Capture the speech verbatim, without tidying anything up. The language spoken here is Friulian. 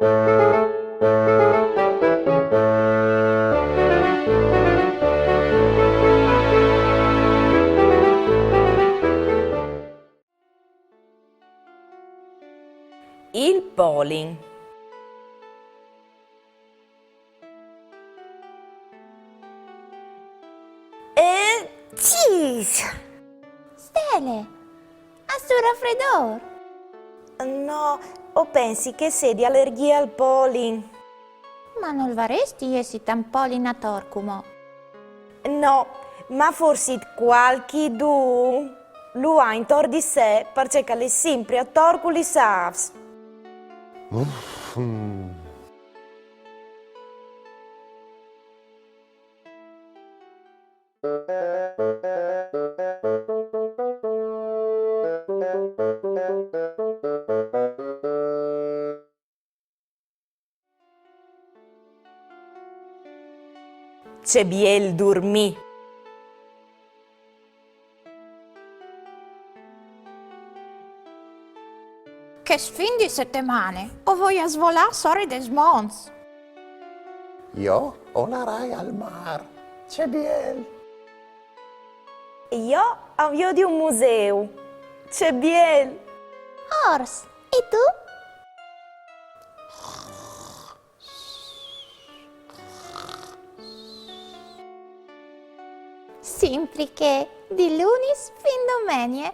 Il polin. E cis! Stele, âstu rafredôr? No, o pensi che e sedi alergjie al polin. Ma nol varès di jessi tant polin ator cumò. No, ma forsit cualchidun lu à intor di se parcè che al è simpri ator cu lis âfs. Ce biel durmî! Chest fin di setemane o voi a svolâ sore des monts. Jo o larai al mâr. Ce biel! Jo a viodi un museu. Ce biel! Ors, e tu? Simpri chê, di lunis fin domenie.